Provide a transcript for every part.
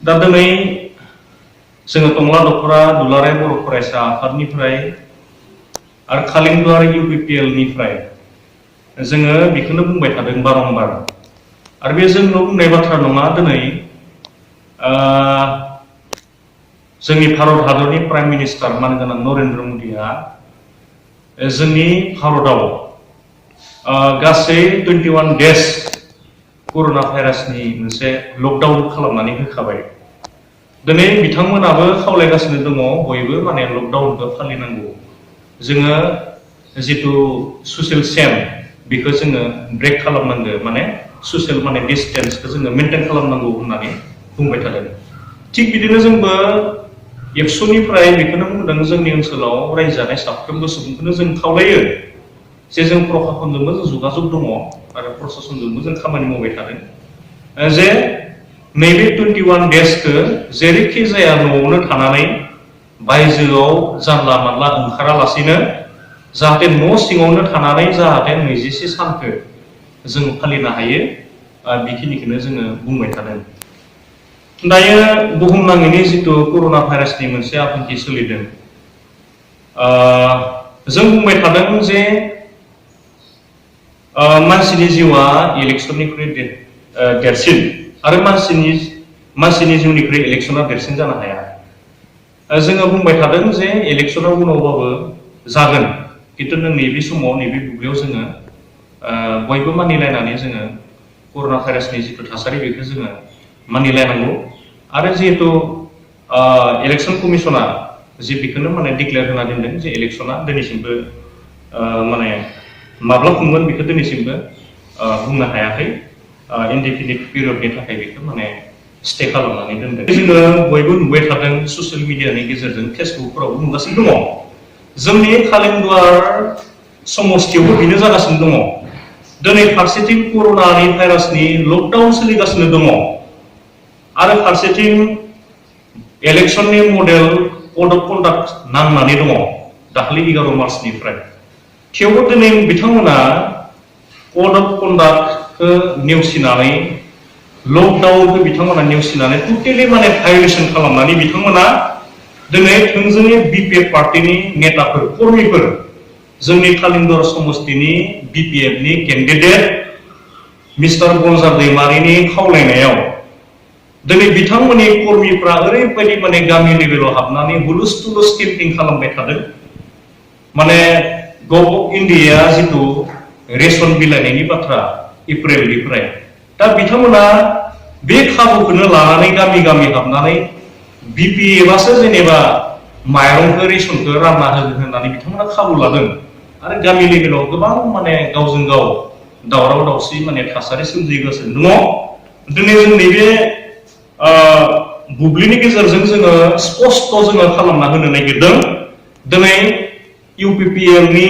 दा दिनै जोङो टंला दखरा दुलाराय बर' फरायसा आफादनिफ्राय आरो खालिंदुवार UPPL निफ्राय जोङो बेखौनो बुंबाय थादों बारंबार आरो बे जोंल' बुंनाय बाथ्रा नङा दिनै जोंनि भारत हादरनि प्राइम मिनिस्टार मानगोनां नरेन्द्र मदिया जोंनि भारताव गासै 21 डेज कर'ना भाइरासनि मोनसे लकडाउन खालामनानै होखाबाय दिनै बिथांमोनाबो खावलायगासिनो दङ बयबो माने लकडाउनखौ फालिनांगौ जोङो जितु ससियेल चेन बेखौ जोङो ब्रेक खालामनांगौ माने ससियेल माने डिस्टेन्सखौ जोङो मेनटेन खालामनांगौ होननानै बुंबाय थादों थिग बिदिनो जोंबो एबसुनिफ्राय बेखौनो बुंदों जोंनि ओनसोलाव रायजो जानाय साफ्रोमबो सुबुंखौनो जों खावलायो जे जों प्रशासनजोंबो जों जगाजग दङ आरो प्रशासनजोंबो जों खामानि मावबाय थादों जे नैबे 21 डेजखौ जेरैखि जाया न'आवनो थानानै बायजोआव जानला मानला ओंखारालासिनो जाहाथे न' सिङावनो थानानै जाहाथे 24 सानखौ जों फालिनो हायो बेखिनिखौनो जोङो बुंबाय थादों दायो बुहुमनाङैनो जितु कर'ना भाइरासनि मोनसे आफांथि सोलिदों जों बुंबाय थादों जे मानसिनि जिउआ इलेक्सननिख्रुइ देरसिन आरो मानसिनि जिउनिख्रुइ इलेक्सना देरसिन जानो हाया जोङो बुंबाय थादों जे इलेक्सनाव उनावबाबो जागोन किन्तु नैबे समाव नैबे बुब्लियाव जोङो बयबो मानिलायनानै जोङो कर'ना भाइरासनि जितु थासारि बेखौ जोङो मानिलायनांगौ आरो जिहेतु इलेक्सन कमिसना जे बेखौनो माने डिक्लेयार होना दोनदों जे इलेक्सना दिनैसिमबो माने माब्ला खुंगोन बेखौ दिनैसिमबो बुंनो हायाखै इनडेफिनिट पिरियडनि थाखाय बेखौ माने स्टे खालामनानै दोनदों जोङो बयबो नुबाय थादों ससियेल मिडियानि गेजेरजों फेसबुकफोरावबो नुगासिनो दङ जोंनि खालिंदुवार समस्थियावबो बेनो जागासिनो दङ दिनै फारसेथिं कर'नानि भाइरासनि लकडाउन सोलिगासिनो दङ आरो फारसेथिं इलेक्सननि मडेल कड अफ कन्डाक्ट नांनानै दङ दाखालि 11 मार्चनिफ्राय थेवबो दिनै बिथांमोना कड अफ कन्डाक्टखौ नेवसिनानै लकडाउनखौ बिथांमोना नेवसिनानै टटेलि माने भायलेसन खालामनानै बिथांमोना दिनै थोंजोङै BPF पार्टिनि नेताफोर कर्मीफोर जोंनि खालिंदुवार समस्थिनि BPFनि केन्डिडेट मिस्टार गंजार दैमारिनि खावलायनायाव दिनै बिथांमोननि कर्मीफ्रा ओरैबायदि माने गामि लेभेलाव हाबनानै हुलुस थुलुस केम्पिं खालामबाय थादों माने गभर्नमेन्ट अफ इन्डियाया जितु रेशन बिलाइनायनि बाथ्रा एप्रिलनिफ्राय दा बिथांमोना बे खाबुखौनो लानानै गामि गामि हाबनानै BPFआसो जेनेबा माइरंखौ रेशनखौ रानना होगोन होननानै बिथांमोना खाबु लादों आरो गामि लेभेलाव गोबां माने गावजों गाव दावराव दावसि माने थासारि सोमजिगासिनो दङ दिनै जों नैबे बुब्लिनि गेजेरजों जोङो स्पष्ट जोङो खालामना होनो नागिरदों दिनै UPPL नि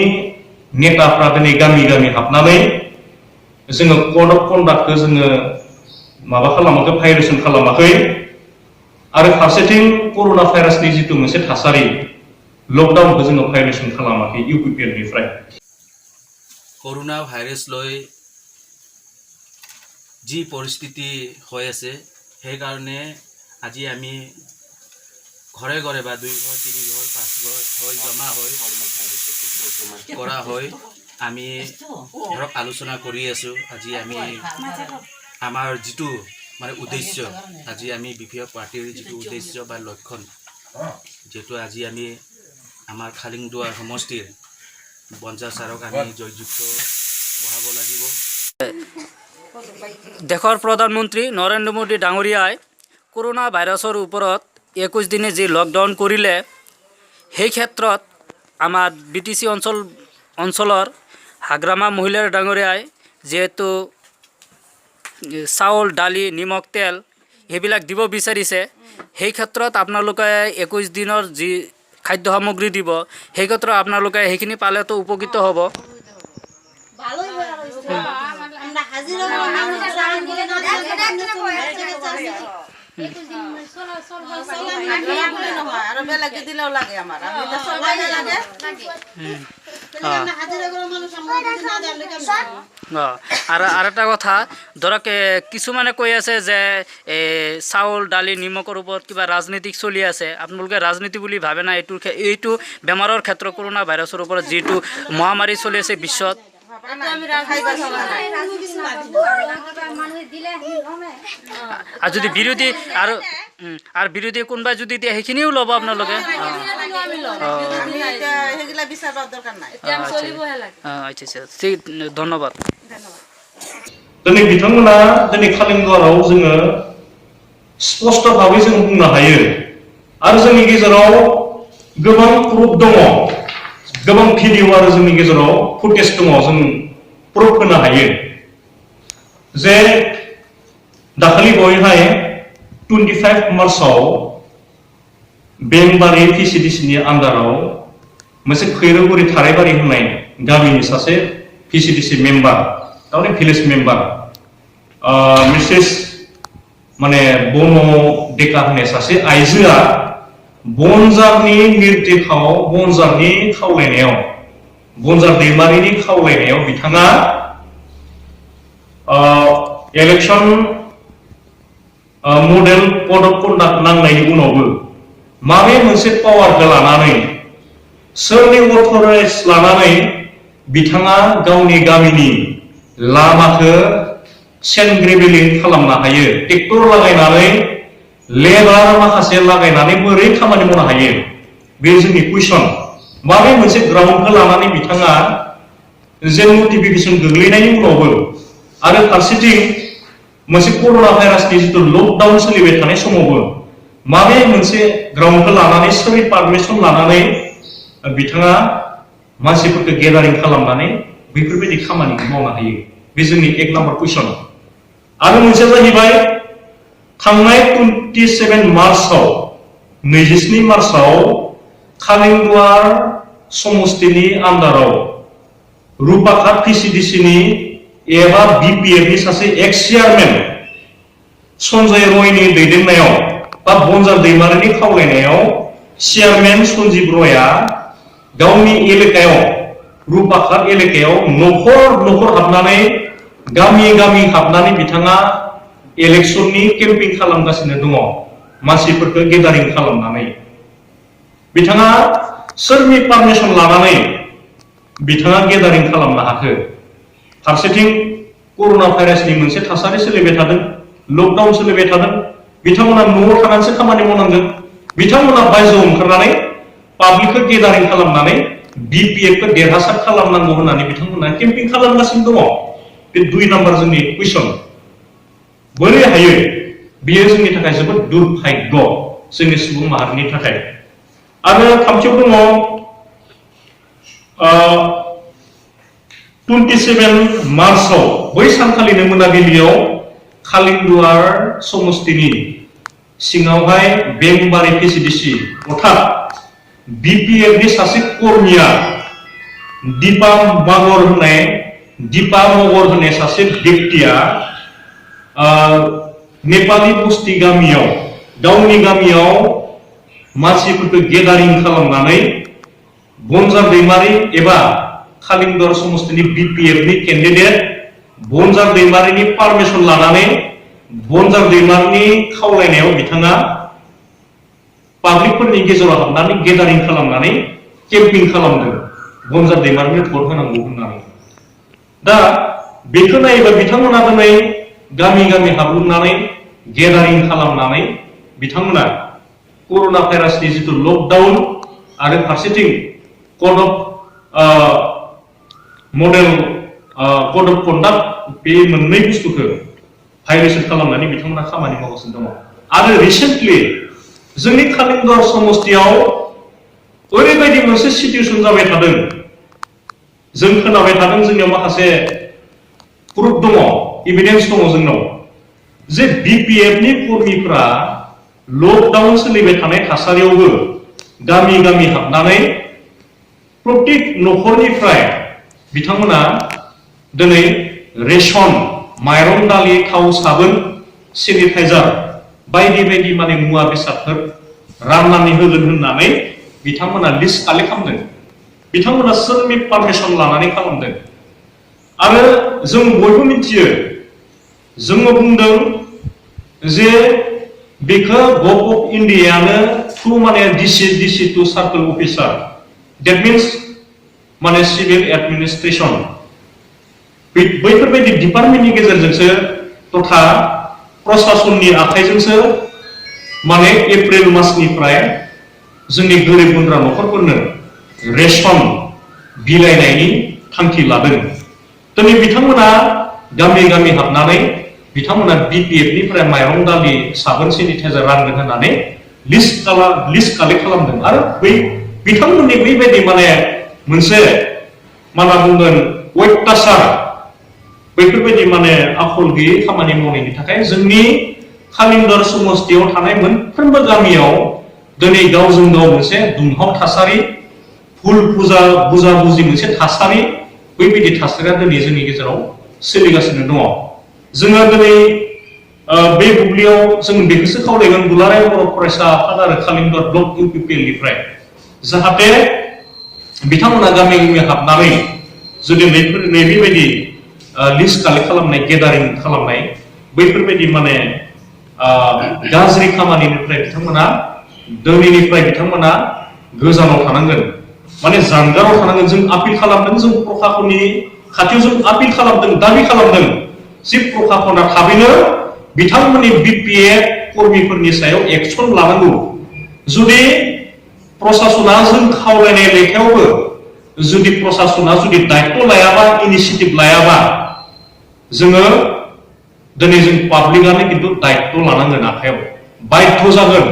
नेताफ्रा दिनै गामि गामि हाबनानै जोङो कड अफ कन्डाक्टखौ जोङो माबा खालामाखै भायलेसन खालामाखै आरो फारसेथिं कर'ना भाइरासनि जितु मोनसे थासारि लकडाउनखौ जोङो भायलेसन खालामाखै UPPL निफ्राय कर'ना भाइरास লৈ जी परिस्थिति হৈ আছে সেই কাৰণে আজি আমি ঘৰে ঘৰে বা 2 ঘৰ 3 ঘৰ 5 ঘৰ হৈ জমা হৈ কৰা হয় আমি ধৰক আলোচনা কৰি আছো আজি আমি আমাৰ যেটো মানে উদ্দেশ্য আজি আমি বিপিএফ পাৰ্টিৰ যেটো উদ্দেশ্য বা লক্ষণ যেটো আজি আমি আমাৰ খালিংদুৱাৰ সমষ্টিৰ বঞ্জা সাৰক আমি জয়যুক্ত পঢ়াব লাগিব দেশৰ প্ৰধানমন্ত্ৰী নৰেন্দ্ৰ মোদী ডাঙৰীয়াই করোনা ভাইৰাছৰ ওপৰত 21 দিনে যে লকডাউন কৰিলে সেই ক্ষেত্ৰত আমাৰ বিটিসি অঞ্চলৰ হাগ্ৰামা মহিলাৰ ডাঙৰীয়াই যেহেতু চাউল ডালি নিমখ তেল এইবিলাক দিব বিচাৰিছে সেই ক্ষেত্ৰত আপোনালোকে 21 দিনৰ যি খাদ্য সামগ্ৰী দিব সেই ক্ষেত্ৰত আপোনালোকে সেইখিনি পালেতো উপকৃত হ'ব ভালোই হয় আমরা হাজিরা আৰু এটা কথা ধৰক কিছুমানে কৈ আছে যে চাউল দালি নিমখৰ ওপৰত কিবা ৰাজনীতিক চলি আছে আপোনালোকে ৰাজনীতি বুলি ভাবে না এইটো বেমাৰৰ ক্ষেত্ৰত কৰোনা ভাইৰাছৰ ওপৰত যিটো মহামাৰী চলি আছে বিশ্বত আৰু যদি বিৰোধী আৰু বিৰোধী কোনোবাই যদি দিয়ে সেইখিনিও ল'ব আপোনালোকে আচ্ছা ঠিক ধন্যবাদ दिनै बिथांमोना दिनै खालिंदुवाराव जोङो स्पष्ट भाबै जों बुंनो हायो आरो जोंनि गेजेराव गोबां प्रुफ दङ गोबां भिडिअ आरो जोंनि गेजेराव फुटेज दङ जों प्रुफ होनो हायो जे दाखालि बयहाय 25 मार्चआव बेंबारि पिसिडिसिनि आन्दाराव मोनसे खैरोगुरि थाराइबारि होननाय गामिनि सासे पिसिडिसि मेम्बार तारमाने भिलेज मेम्बार मिसेस माने बन डेका होननाय सासे आइजोआ बनजारनि निर्देखाव बनजारनि खावलायनायाव बनजार दैमारिनि खावलायनायाव बिथाङा election model code of conduct नांनायनि उनावबो माबे मोनसे पावारखौ लानानै सोरनि अथराइज लानानै बिथाङा गावनि गामिनि लामाखौ सेनग्रेबेलिं खालामनो हायो ट्रेक्टर लागायनानै लेबार माखासे लागायनानै बोरै खामानि मावनो हायो बे जोंनि कुइसन माबे मोनसे ग्राउन्डखौ लानानै बिथाङा जे नटिफिकेसन गोग्लैनायनि उनावबो आरो फारसेथिं मोनसे कर'ना भाइरासनि जितु लकडाउन सोलिबाय थानाय समावबो माबे मोनसे ग्राउन्डखौ लानानै सोरनि पारमिसन लानानै बिथाङा मानसिफोरखौ गेदारिं खालामनानै बेफोरबायदि खामानिखौ मावनो हायो बे जोंनि एक नाम्बार कुइसन आरो मोनसेया जाहैबाय थांनाय 27 मार्चआव 27 मार्चआव खालिंदुवार समस्तिनि आन्दाराव रुपाघाट पिसिडिसिनि एबा बिपिएफनि सासे एक्स चेयारमेन सन्जय रयनि दैदेननायाव बा बनजार दैमारिनि खावलायनायाव चेयारमेन सन्जीब रयआ गावनि एलेकायाव रुपाघाट एलेकायाव नखर नखर हाबनानै गामि गामि हाबनानै बिथाङा इलेक्शननि केम्पिं खालामगासिनो दङ मानसिफोरखौ गेदारिं खालामनानै बिथाङा सोरनि पारमिसन लानानै बिथाङा गेदारिं खालामनो हाखो फारसेथिं कर'ना भाइरासनि मोनसे थासारि सोलिबाय थादों लकडाउन सोलिबाय थादों बिथांमोना न'आव थानानैसो खामानि मावनांगोन बिथांमोना बायजोआव ओंखारनानै पाब्लिकखौ गेदारिं खालामनानै बिपिएफखौ देरहासार खालामनांगौ होननानै बिथांमोना केम्पिं खालामगासिनो दङ बे 2 नाम्बार जोंनि कुइसन बोरै हायो बेयो जोंनि थाखाय जोबोद दुर्भाग्य जोंनि सुबुं माहारिनि थाखाय आरो थामथियाव दङ 27 मार्चआव बै सानखालिनो मोनाबिलियाव खालिंदुवार समस्तिनि सिङावहाय बेंबारि पिसिडिसि अर्थात बिपिएफनि सासे कर्मिया दीपा मगर होननाय सासे व्यक्तिया नेपाली बस्ति गामियाव गावनि गामियाव मानसिफोरखौ गेदारिं खालामनानै बनजार दैमारि एबा खालिंदुवार समस्तिनि बिपिएफनि केन्डिडेट बनजार दैमारिनि पारमिसन लानानै बनजार दैमारिनि खावलायनायाव बिथाङा पाब्लिकफोरनि गेजेराव हाबनानै गेदारिं खालामनानै केम्पिं खालामदों बनजार दैमारिनो भट होनांगौ होननानै दा बेखौ नायोबा बिथांमोना दिनै गामि गामि हाबलुंनानै गेदारिं खालामनानै बिथांमोना कर'ना भाइरासनि जितु लकडाउन आरो फारसेथिं code of model code of conduct बे मोननै बुस्थुखौ भाइलेसन खालामनानै बिथांमोना खामानि मावगासिनो दङ आरो रिसेन्टलि जोंनि खालिंदुवार समस्तियाव ओरैबायदि मोनसे सिचुएसन जाबाय थादों जों खोनाबाय थादों जोंनियाव माखासे प्रुफ दङ एभिडेन्स दङ जोंनाव जे बिपिएफनि कर्मिफ्रा लकडाउन सोलिबाय थानाय थासारियावबो गामि गामि हाबनानै प्रत्येक नखरनिफ्राय बिथांमोना दिनै रेशन माइरं दालि थाव साबोन सेनिटाइजार बायदि बायदि माने मुवा बेसादफोर राननानै होगोन होननानै बिथांमोना लिस्ट कालेक्ट खालामदों बिथांमोना सोरनि पारमिसन लानानै खालामदों आरो जों बयबो मिथियो जोङो बुंदों जे बेखौ गभ अफ इन्डियानो थ्रु माने DC to circle officer that means माने सिभिल एडमिनिस्ट्रेसन बैफोरबायदि डिपार्टमेन्टनि गेजेरजोंसो तथा प्रशासननि आखाइजोंसो माने एप्रिल मासनिफ्राय जोंनि गोरिब गुन्द्रा न'खरफोरनो रेशन बिलाइनायनि थांखि लादों। दिनै बिथांमोना गामि गामि हाबनानै बिथांमोना BPF माइरं दालि साबोन सेनिटाइजार रानगोन होननानै लिस्ट कालेक्ट खालामदों आरो बिथांमोननि बेबायदि माने मोनसे मा बुंगोन अत्याचार बैफोरबायदि माने आखल गैयै खामानि मावनायनि थाखाय जोंनि खालिंदर समस्तियाव थानाय मोनफ्रोमबो गामियाव दिनै गावजों गाव मोनसे दुंहाव थासारि फुल फुजा बुजा बुजि मोनसे थासारि बैबायदि थासारिया दिनै जोंनि गेजेराव सोलिगासिनो दङ। जोङो दिनै बे बुब्लियाव जों बेखौसो खावलायगोन दुलाराय बर' फरायसा आफाद आरो खालिंदर ब्लक UPPL निफ्राय जाहाथे बिथांमोना गामि गामि हाबनानै जुदि नैबेबायदि लिस्ट कालेक्ट खालामनाय गेदारिं खालामनाय बैफोरबायदि माने गाज्रि खामानिनिफ्राय बिथांमोना दिनैनिफ्राय बिथांमोना गोजानाव थानांगोन माने जानगाराव थानांगोन। जों आपिल खालामदों जों प्रशासननि खाथियाव जों आपिल खालामदों दाबि खालामदों जे प्रशासना थाबैनो बिथांमोननि BPF कर्मीफोरनि सायाव एक्सन लानांगौ। जुदि प्रशासना जों खावलायनाय लेखायावबो जुदि प्रशासना जुदि दायित्व लायाबा इनिशिएटिभ लायाबा जोङो दिनै जों पाब्लिकआनो किन्तु दायित्व लानांगोन आखायाव बाध्य जागोन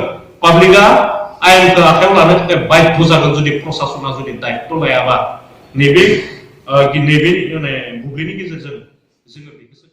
पाब्लिकआ आयेनखौ आखायाव लानो थाखाय बाध्य जागोन जुदि प्रशासना जुदि दायित्व लायाबा नैबे बुब्लिनि गेजेरजों जोङो बेखौसो